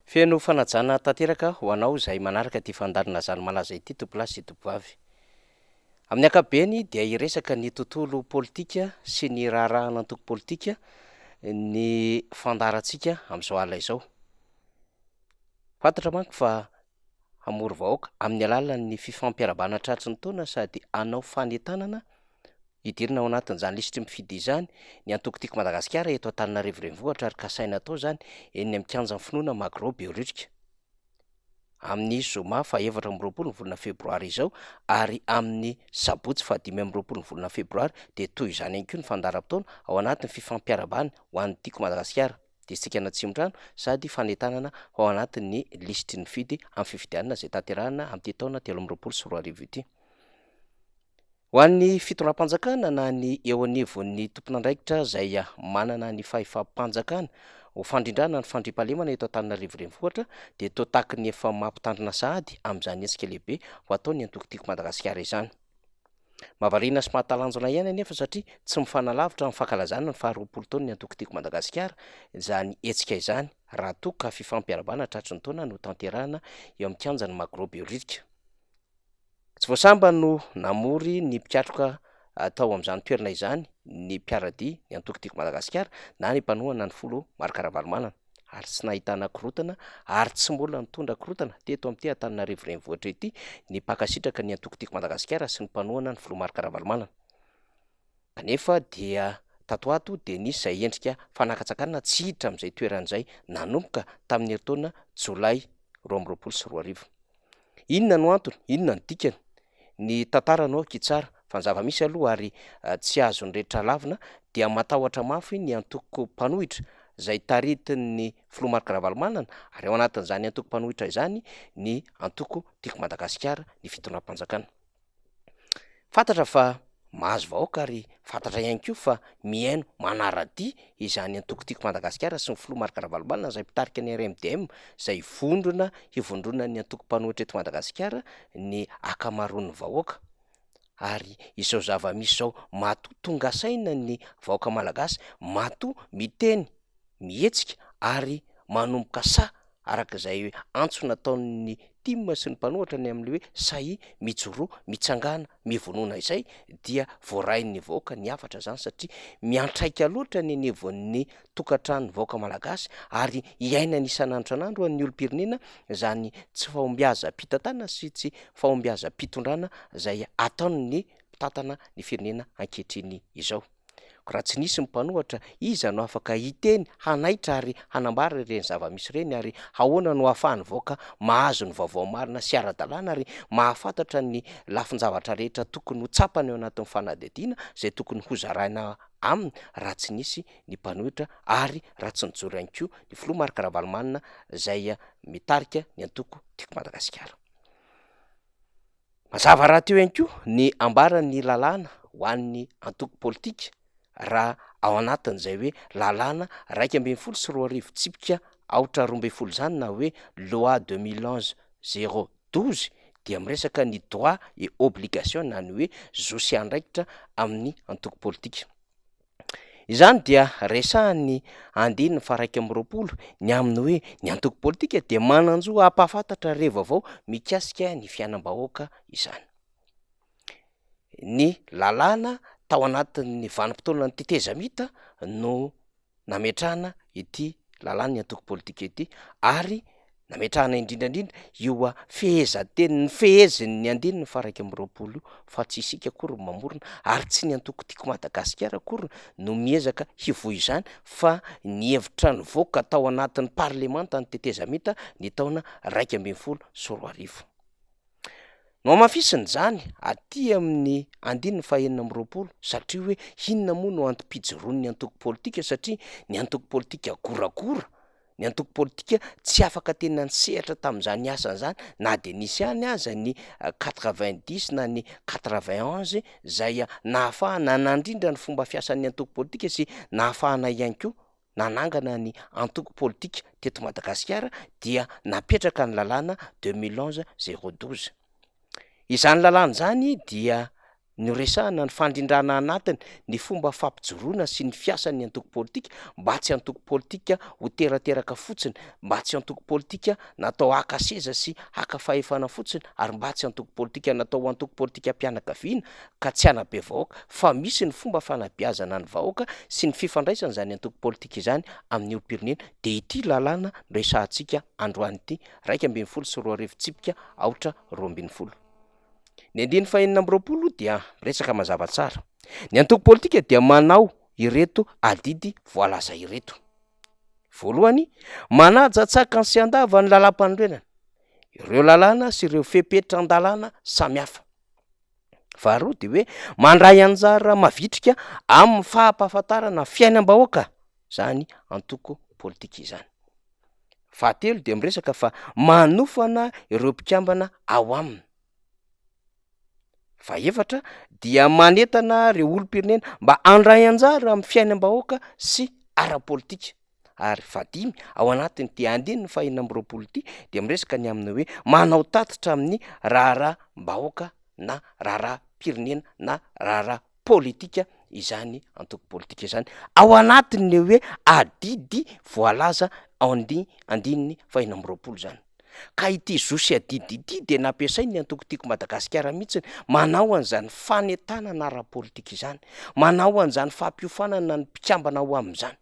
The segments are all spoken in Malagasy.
Feno fanajana tanteraka ho anao izay manaraka ity fandaharana Zany Malaza ity tompolahy sy tompovavy. Amin'ny ankapobeny dia hiresaka ny tontolo politika sy ny raharahan'antoko politika ny fandaharantsika amin'izao alina izao. Fantatra manko fa hamory vahoaka amin'ny alalan'ny fifampiarahabana tratry ny taona sady hanao fanentanana hidirana ao anatin'izany lisitry mifidy izany ny antoko Tiako Madagasikara eto Antananarivo Renivohitra ary kasaina atao izany eny amin'ny kianjan'ny finoana Magro Behoririka amin'ny zoma faha 24 ny volana febroary izao ary amin'ny sabotsy faha 25 ny volana febroary dia toy izany ihany koa ny fandaharam-potoana ao anatin'ny fifampiarahabana ho an'ny Tiako Madagasikara distrikan'Atsimondrano sady fanentanana ho ao anatin'ny lisitry ny fidy amin'ny fifidianana izay tanterahina amin'ity taona 2023 ity. Ho an'ny fitondram-panjakana na ny eo anivon'ny tompon'andraikitra izay manana ny fahefam-panjakana ho fandrindrana ny fandriampahalemana eto Antananarivo Renivohitra dia toa tahaky ny efa mampitandrina sahady amin'izany hetsika lehibe ho ataon'ny antoko Tiako Madagasikara izany. Mahavariana sy mahatalanjona ihany anefa satria tsy mifanalavitra amin'ny fankalazana ny faha 20 taon'ny antoko Tiako Madagasikara izany hetsika izany raha toa ka fifampiarahabana tratry ny taona no tanterahina eo amin'ny kianjan'ny Magro Behoririka. Tsy vao sambany no namory ny mpikatroka tao amin'izany toerana izany ny mpiara-dia ny antoko Tiako Madagasikara na ny mpanohana ny filoha Marc Ravalomanana. ary tsy nahitana korontana ary tsy mbola nitondra korontana teto amin'ity Antananarivo Renivohitra ity ny mpankasitraka ny antoko Tiako Madagasikara sy ny mpanohana ny filoha Marc Ravalomanana. Kanefa dia tato ho ato dia nisy izay endrika fanakantsakanana tsy hiditra amin'izay toerana izay nanomboka tamin'ny herintaona jolay 2022. Inona no antony? Inona no dikany? Ny tantara no aoka hitsara fa ny zava-misy aloha ary tsy azon'ny rehetra lavina dia matahotra mafy ny antoko mpanohitra izay taritin'ny filoha Marc Ravalomanana ary ao anatin'izany antoko mpanohitra izany ny antoko Tiako Madagasikara ny fitondram-panjakana. Fantatra fa mahazo vahoaka ary fantatra ihany koa fa mihaino manara-dia izany antoko Tiako Madagasikara sy ny filoha Marc Ravalomanana izay mpitarika ny RMDM izay vondrona hivondronan'ny antoko mpanohitra eto Madagasikara ny ankamaroan'ny vahoaka. Ary izao zava-misy izao matoa tonga saina ny vahoaka malagasy, matoa miteny mihetsika ary manomboka sahy araka izay antso nataon'ny tim sy ny mpanohatra ny amin'ilay hoe sahia mijoroa, mitsangàna, mivonona izay dia voarain'ny vahoaka ny hafatra izany satria miantraika loatra ny anivon'ny tokantranon'ny vahoaka malagasy ary iainany isan'andro isan'andro ho an'ny olom-pirenena izany tsy fahombiazam-pitantanana sy tsy fahombiazam-pitondrana izay ataon'ny mpitantana ny firenena ankehitriny izao. Koa raha tsy nisy ny mpanohatra, iza no afaka hiteny, hanaitra ary hanambara ireny zava-misy ireny ary ahoana no ahafahan'ny vahoaka mahazo ny vaovao marina sy ara-dalàna ary mahafantatra ny lafin-javatra rehetra tokony ho tsapany ao anatin'ny fanadihadiana izay tokony hozaraina aminy raha tsy nisy ny mpanohitra ary raha tsy nijoro ihany koa ny filoha Marc Ravalomanana izay mitarika ny antoko Tiako Madagasikara. Mazava rahateo ihany koa ny ambaran'ny lalàna ho an'ny antoko politika raha ao anatin'izay hoe lalàna 2011 tsipika aotra 12 izany na hoe loi 2011 012 dia miresaka ny droit et obligation na ny hoe zo sy andraikitra amin'ny antoko politika. Izany dia resahan'ny andininy faha-21 ny amin'ny hoe ny antoko politika dia manan-jo hampahafantatra ireo vaovao mikasika ny fiainam-bahoaka izany. Ny lalàna tao anatin'ny vanim-potoanan'ny tetezamita no nametrahana ity lalàn'ny antoko politika ity ary nametrahana indrindra indrindra io fehezanteny nifehezin'ny andininy faha-21 io fa tsy isika akory no mamorona ary tsy ny antoko Tiako Madagasikara akory no miezaka hivoy izany fa ny hevitra nivoaka tao anatin'ny parlemanta ny tetezamita ny taona 2011. Nohamafisina izany aty amin'ny andininy faha-26 satria hoe inona moa no antom-pijoroan'ny antoko politika satria ny antoko politika goragora, ny antoko politika tsy afaka tena nisehatra tamin'izany asany izany na dia nisy ihany aza ny 90 na ny 91 izay nahafahana nandrindra ny fomba fiasan'ny antoko politika sy nahafahana ihany koa nanangana ny antoko politika teto Madagasikara dia napetraka ny lalàna 2011 012. Izany lalàna izany dia. Noresahana ny fandrindrana anatiny ny fomba fampijoroana sy ny fiasan'ny antoko politika mba tsy antoko politika ho terateraka fotsiny, mba tsy antoko politika natao haka seza sy haka fahefana fotsiny ary mba tsy antoko politika natao ho antoko politikam-pianakaviana ka tsy hanabe vahoaka fa misy ny fomba fanabeazana ny vahoaka sy ny fifandraisan'izany antoko politika izany amin'ny olom-pirenena dia ity lalàna noresahantsika androany ity 2011 tsipika aotra 12. Ny andininy faha-26 dia miresaka mazava tsara. Ny antoko politika dia manao ireto adidy voalaza ireto. Voalohany, manaja an-tsakany sy an-dava ny lalàmpanorenana, ireo lalàna sy ireo fepetran-dalàna samihafa. Faharoa dia hoe mandray anjara mavitrika amin'ny fahampahafantarana fiainam-bahoaka izany antoko politika izany. Fahatelo dia miresaka fa manofana ireo mpikambana ao aminy. Fahefatra dia manentana ireo olom-pirenena mba handray anjara amin'ny fiainam-bahoaka sy ara-politika. Ary fahadimy, ao anatin'ity andininy faha-26 ity dia miresaka ny amin'ny hoe manao tatitra amin'ny raharaham-bahoaka na raharaham-pirenena na raharaha politika izany antoko politika izany ao anatin'ny hoe adidy voalaza ao andi andininy faha-26 izany. Ka ity zo sy adidy ity dia nampiasain'ny antoko Tiako Madagasikara mihitsy manao an'izany fanentanana ara-politika izany, manao an'izany fampiofanana ny mpikambana ao amin'izany,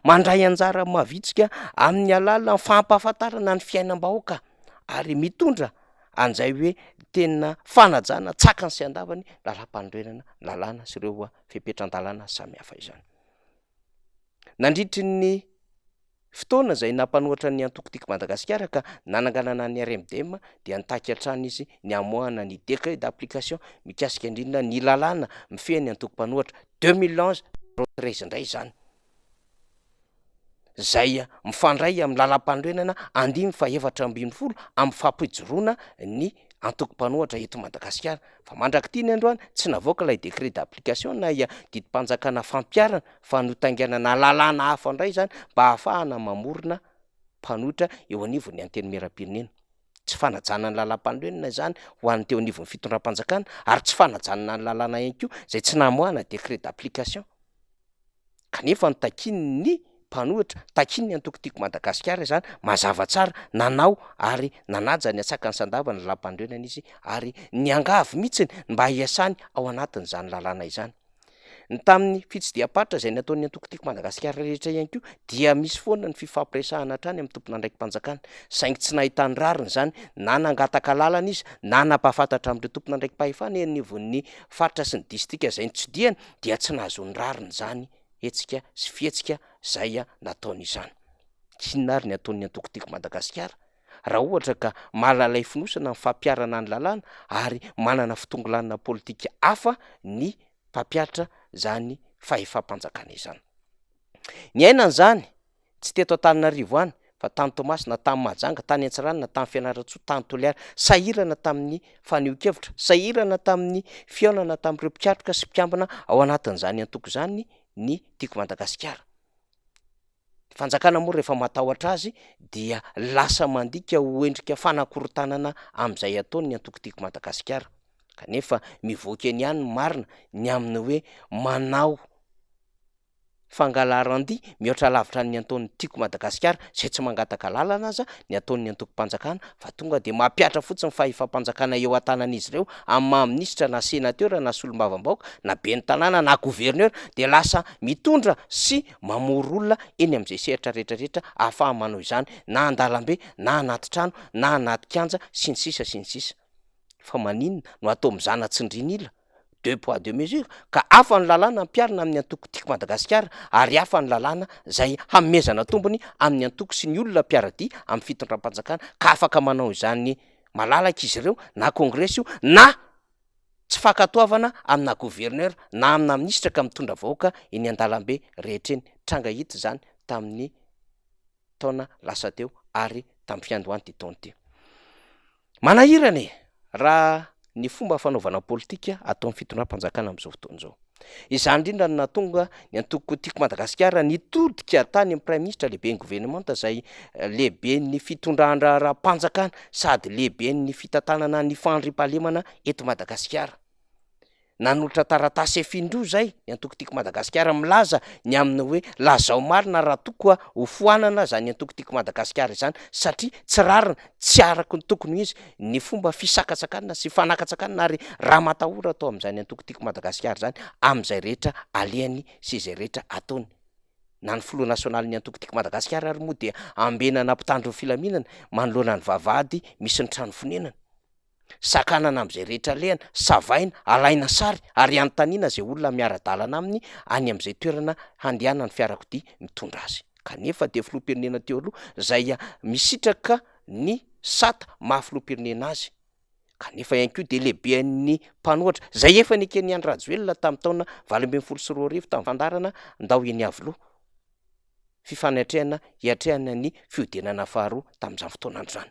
mandray anjara mavitrika amin'ny alalan'ny fampahafantarana ny fiainam-bahoaka ary mitondra an'izay hoe tena fanajana tsakany sy andavany lalàmpanorenana, lalàna sy ireo fepetran-dalàna samihafa izany. Nandritry ny fotoana izay nampanohatra ny antoko Tiako Madagasikara ka nananganana ny RMDM dia nitaky hatrany izy ny hamoahana ny décret d'application mikasika indrindra ny lalàna mifehy ny antoko mpanohatra 2011 zéro treize indray izany. izay mifandray amin'ny lalàmpanorenana andininy faha-14 amin'ny fampijoroana ny antoko mpanohatra eto Madagasikara. Fa mandrak'ity ny androany, tsy navoaka ilay décret d'application na didim-panjakana fampiharana fa notainganana lalàna hafa indray izany mba hahafahana mamorona mpanohitra eo anivon'ny Antenimierampirenena. Tsy fanajana ny lalàmpanorenana izany ho an'ny teo anivon'ny fitondram-panjakana ary tsy fanajanana ny lalàna ihany koa izay tsy namoahana décret d'application. Kanefa ny takian'ny mpanohitra, takian'ny antoko Tiako Madagasikara izany, mazava tsara, nanao ary nanaja ny antsakany sy andavany ny lalàmpanorenana izy ary niangavy mihitsy ny mba hiasany ao anatin'izany lalàna izany. Ny tamin'ny fitsidiham-paritra izay nataon'ny antoko Tiako Madagasikara rehetra ihany koa dia misy foana ny fifampiresahana hatrany amin'ny tompon'andraiki-panjakana, saingy tsy nahitany rariny izany na nangataka alalana izy na nampahafantatra amin'ireo tompon'andraiki-pahefana eny anivon'ny faritra sy ny distrika izay notsidihany dia tsy nahazoany rariny izany hetsika sy fihetsika izay nataony izany. Inona ary ny ataon'ny antoko Tiako Madagasikara raha ohatra ka malalay fonosana ny fampiharana ny lalàna ary manana fitongilanana politika hafa ny mpampihatra izany fahefam-panjakana izany. Niainana izany Tsy teto Antananarivo ihany, fa tany Toamasina, tany Mahajanga, tany Antsiranana, tany Fianarantsoa, tany Toliara. Sahirana tamin'ny fanehoan-kevitra, sahirana tamin'ny fihaonana tamin'ireo mpikatroka sy mpikambana ao anatin'izany antoko izany ny Tiako Madagasikara. Ny fanjakana moa rehefa matahotra azy dia lasa mandika ho endrika fanakorontanana amin'izay ataony ny antoko Tiako Madagasikara. Kanefa mivoaka eny ihany ny marina ny amin'ny hoe manao fangalaran-dia mihoatra lavitra ny ataon'ny Tiako Madagasikara izay tsy mangataka lalana aza ny ataon'ny antokom-panjakana fa tonga dia mampihatra fotsiny fahefam-panjakana eo an-tanan'izy ireo amin'ny maha minisitra na senatera na solombavambahoaka na ben'ny tanàna na gouverneur dia lasa mitondra sy mamory olona eny amin'izay sehatra rehetra rehetra ahafaha manao izany na an-dalambe na anaty trano na anaty kianja sy ny sisa sy ny sisa fa maninona no atao mizana tsindrin'ila Deux poids deux mesures, ka hafa ny lalàna ampiharina amin'ny antoko Tiako Madagasikara ary hafa ny lalàna izay hanomezana tombony amin'ny antoko sy ny olona mpiara-dia amin'ny fitondram-panjakana ka afaka manao izany malalaka izy ireo na kongresy io na tsy fankatoavana amina gouverneur na amina minisitra ka mitondra vahoaka eny an-dalambe rehetra eny. Tranga hita izany tamin'ny taona lasa teo ary tamin'ny fiandohan'ity taona ity. Manahirana e! Raha ny fomba fanaovana politika ataon'ny fitondram-panjakana amin'izao fotoana izao. Izany indrindra no nahatonga ny antoko Tiako Madagasikara nitodika tany amin'ny Praiminisitra lehiben'ny governemanta izay lehiben'ny fitondran-draharaham-panjakana sady lehiben'ny fitantanana ny fandriampahalemana eto Madagasikara. Nanolotra taratasy efa indroa izay ny antoko Tiako Madagasikara milaza ny amin'ny hoe lazao marina raha toa ka ho foanana izany antoko Tiako Madagasikara izany satria tsy rariny, tsy araka ny tokony ho izy ny fomba fisakatsakanana sy fanakatsakanana ary ramatahora atao amin'izany antoko Tiako Madagasikara izany amin'izay rehetra alehany sy izay rehetra ataony. Na ny filoha nasionalin'ny antoko Tiako Madagasikara ary moa dia ambenana mpitandro ny filaminana manoloana ny vavahady misy ny trano fonenany. Sakanana amin'izay rehetra alehany, savaina, alaina sary ary anontaniana izay olona miara-dalana aminy any amin'izay toerana handehanan'ny fiarakodia mitondra azy. Kanefa dia filoham-pirenena teo aloha izay misitraka ny sata maha filoham-pirenena azy, kanefa ihany koa dia lehiben'ny mpanohatra izay efa neken'i Andry Rajoelina tamin'ny taona 2018 tamin'ny fandaharana Ndao eny Iavoloha, fifanatrehana hiatrehana ny fihodinana faharoa tamin'izany fotoana izany.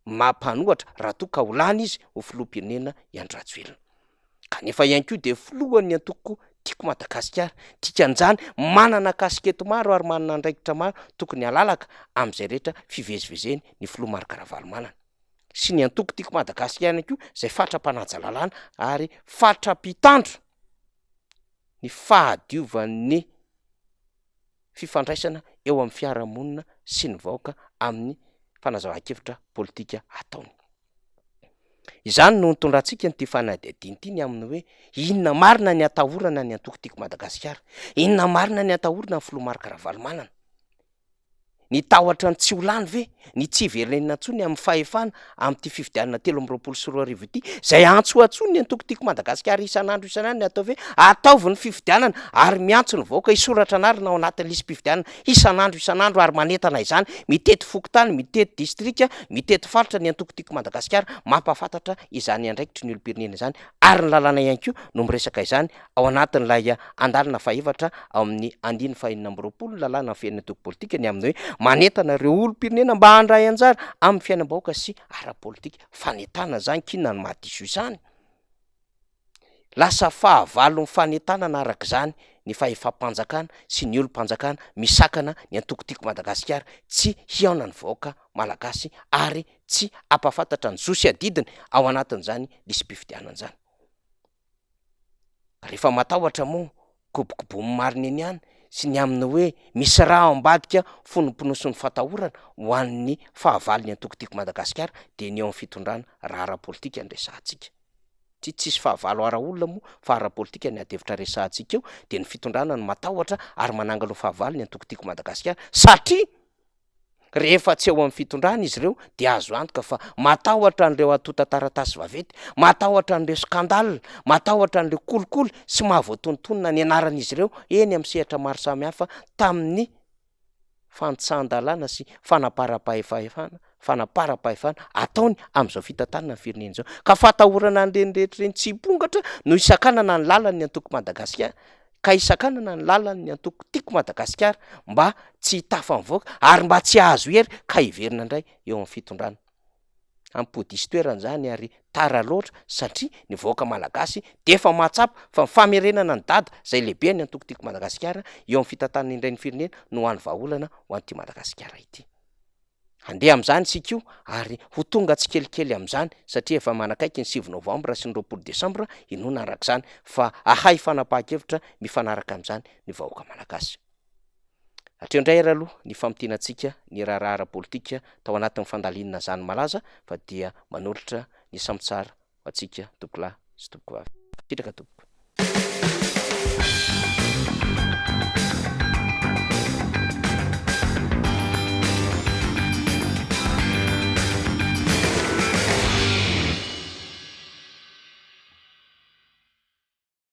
Maha mpanohatra raha toa ka ho lany izy ho filoham-pirenena i Andry Rajoelina. Kanefa ihany koa dia filohan'ny antoko Tiako Madagasikara. Dikan'izany, manana kasikety maro ary manana andraikitra maro tokony halalaka amin'izay rehetra fivezivezeny ny filoha Marc Ravalomanana. Sy ny antoko Tiako Madagasikara ihany koa izay fatra-panaja lalàna ary fatra-pitandro ny fahadiovan'ny fifandraisana eo amin'ny fiarahamonina sy ny vahoaka amin'ny fanazavan-kevitra politika ataony. Izany no nitondrantsika an'ity fanadihadiana ity ny amin'ny hoe inona marina ny atahorana ny antoko Tiako Madagasikara? Inona marina ny atahorana ny filoha Marc Ravalomanana? Ny tahotra ny tsy ho lany ve? Ny tsy hiverenana intsony amin'ny fahefana amin'ity fifidianana 2023 ity, izay antsoantsoin'ny antoko Tiako Madagasikara isan'andro isan'andro ny atao hoe ataovy ny fifidianana ary miantso ny vahoaka hisoratra anarana ao anatin'ny lisi-pifidianana isan'andro isan'andro ary manentana izany, mitety fokontany, mitety distrika, mitety faritra ny antoko Tiako Madagasikara mampahafantatra izany andraikitry ny olom-pirenena izany ary ny lalàna ihany koa no miresaka izany ao anatin'ilay andalana fahefatra ao amin'ny andininy fahenina amby 20 ny lalàna mifehy ny antoko politika ny amin'ny hoe manentana ireo olom-pirenena mba handray anjara amin'ny fiainam-bahoaka sy ara-politika. Fanentanana izany k'inona no mahadiso izany? Lasa fahavalon'ny fanentanana araka izany ny fahefam-panjakana sy ny olom-panjakana misakana ny antoko Tiako Madagasikara tsy hihaona ny vahoaka malagasy ary tsy hampahafantatra ny zo sy adidiny ao anatin'izany lisi-pifidianana izany. Rehefa matahotra moa kobokobomy marina eny ihany sy ny amin'ny hoe misy raha ao ambadika fonomponosin'ny fatahorana ho an'ny fahavalon'ny antoko Tiako Madagasikara dia ny eo amin'ny fitondrana raha ara-politika no resahantsika. Tsy tsisy fahavalo ara-olona moa fa ara-politika ny adihevitra resahantsika eo dia ny fitondrana no matahotra ary manangana ho fahavalo ny antoko Tiako Madagasikara satria Rehefa tsy eo amin'ny fitondrana izy ireo dia azo antoka fa matahotra an'ireo antontan-taratasy vaventy, matahotra an'ireo scandale, matahotra an'ireo kolikoly sy mahavoatonontonona ny anaran'izy ireo eny amin'ny sehatra maro samihafa tamin'ny fantsahan-dalàna sy fanaparam-pahefana fanaparam-pahefana ataony amin'izao fitantanana ny firenena izao. Ka fahatahorana an'ireny rehetra ireny tsy hipongatra no hisakanana ny lalan'ny antoko Madagasikara ka hisakanana ny lalan'ny antoko Tiako Madagasikara mba tsy hitafa mivoaka ary mba tsy hahazo hery ka hiverina indray eo amin'ny fitondrana. Hampody toerana izany ary tara loatra satria ny vahoaka malagasy dia efa mahatsapa fa ny famerenana an'i Dada izay lehiben'ny antoko Tiako Madagasikara eo amin'ny fitantanana indray ny firenena no hany vahaolana ho an'ity Madagasikara ity. Handeha amin'izany isika io ary ho tonga tsikelikely amin'izany satria efa manakaiky ny 9 novambra sy ny 20 desambra, inoana araka izany fa hahay fanapahan-kevitra mifanaraka amin'izany ny vahoaka malagasy. Hatreo indray ary aloha ny famintinantsika ny raharaha ara-politika tao anatin'ny fandalinana izany malaza fa dia manolotra ny samy tsara ho antsika tompokolahy sy tompokovavy. Sitraka tompoko.